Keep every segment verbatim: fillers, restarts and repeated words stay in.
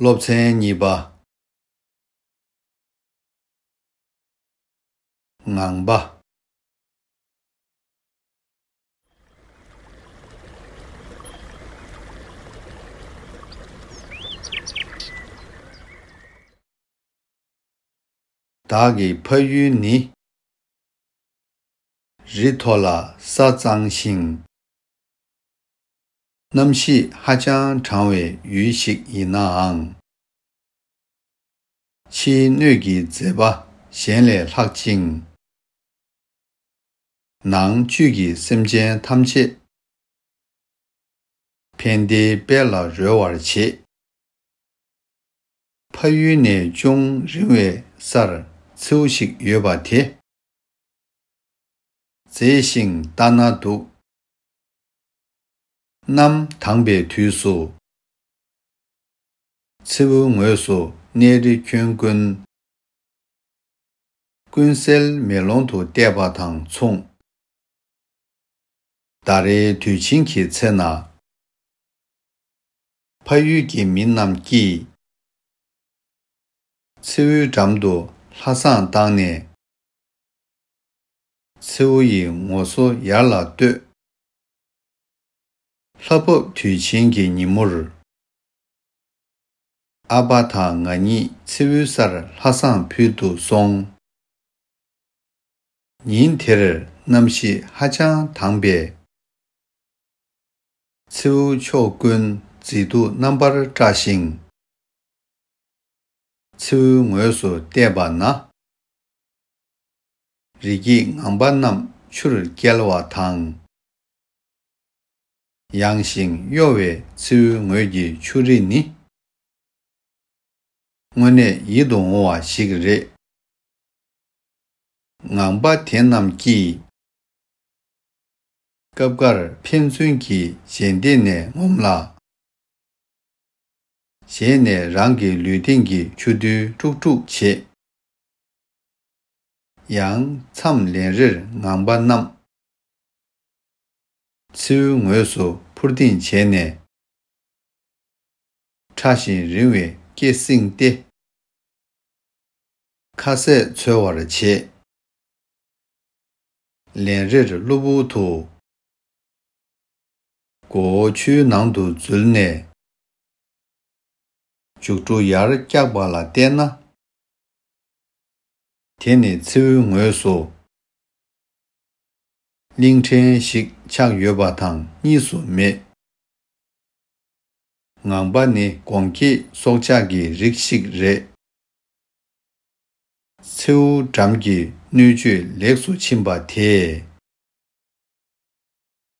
སློབ་ཚན་གཉིས་པ། ངང་པ། བདག་གི་ཕ་ཡུལ་ནི། རི་མཐོ་ལ་ས་གཙང་ཞིང་། གནམ་གཤིས་ཧ་ཅང་གྲང་བའི་ཡུལ་ཞིག་ཡིན་ནའང་། ཕྱིའི་སྣོད་ཀྱི་མཛེས་པ་གཞན་ལས་ལྷག་ཅིང་། ནང་བཅུད་ཀྱི་སེམས་ཅན་ཐམས་ཅད། ཕན་བདེའི་དཔལ་ལ་རོལ་བར་བྱེད། ཕ་ཡུལ་ནས་ཅུང་རིང་བའི་སར་མཚེའུ་ཞིག་ཡོད་པ་དེ། མཛེས་ཤིང་ལྟ་ན་སྡུག། གནམ་དྭངས་པའི་དུས་སུ། མཚེའུའི་ངོས་སུ་གནས་རི་ཁྱོན་ཀུན། ཀུན་གསལ་མེ་ལོང་དུ་བལྟས་པ་དང་མཚུངས། ཟླ་རེའི་དུས་ཆེན་གྱི་ཚེ་ན། ཕ་ཡུལ་གྱི་མི་རྣམས་ཀྱིས། མཚེའུའི་འགྲམ་དུ་ལྷ་བསང་བཏང་ནས། མཚེའུ་ཡི་ངོ་སོ་ཡར་ལ་བསྟོད། ལྷ་བབས་དུས་ཆེན་གྱི་ཉིན་མོར། ཨ་ཕ་དང་ང་གཉིས་མཚེའུའི་སར་ལྷ་བསང་ཕུལ་དུ་སོང་། ཉིན་དེར་གནམ་གཤིས་ཧ་ཅང་དྭངས་པས། མཚེའུ་ཕྱོགས་ཀུན་མཛེས་སྡུག་རྣམ་པར་བཀྲ་ཞིང་། མཚེའུའི་ངོས་སུ་བལྟས་པ་ན། རི་སྐྱེས་ངང་པ་རྣམས་ཆུར་བསྐྱལ་བ་དང་། ཡངས་ཤིང་གཡོ་བའི་མཚེའུའི་ངོས་ཀྱི་ཆུ་རི་ནི། དངོས་གནས་ཡིད་དུ་འོང་བ་ཞིག་རེད། ངང་པ་དེ་རྣམས་ཀྱིས། སྐབས་འགར་ཕན་ཚུན་གྱི་རྗེས་འདེད་ནས་ངོམས་ལ། ཞལ་ནས་རང་གི་ལུས་སྟེང་གི་ཆུ་རྡུལ་དཀྲུག་དཀྲུག་བྱེད། ཡང་མཚམས་ལན་རེར་ངང་པ་རྣམས། མཚེའུའི་ངོས་སུ་འཕུར་ལྡིང་བྱས་ནས། ཕྲ་ཞིང་རིང་བའི་སྐད་བསྲིངས་ཏེ། ཁ་ཟས་འཚོལ་བར་བྱེད། ལན་རེར་གློ་བུར་དུ། མགོ་བོ་ཆུའི་ནང་དུ་འཛུལ་ནས། མཇུག་སྒྲོ་ཡར་བཀྱགས་པ་ལ་བལྟས་ན། དེ་ནི་མཚེའུའི་ངོས་སུ། གླིང་ཕྲན་ཞིག་ཆགས་ཡོད་པ་དང་གཉིས་སུ་མེད། ངང་པ་ནི་གོང་ཁྱེད་སྲོག་ཆགས་ཀྱི་རིགས་ཤིག་རེད། མཚེའུ་འགྲམ་གྱི་སྣོད་བཅུད་ལེགས་སུ་ཕྱིན་པ་དེས།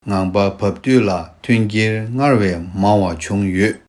ངང་པ་བབས་དུས་ལ་ཐོན་སྐྱེད་སྔར་བས་མང་བ་བྱུང་ཡོད།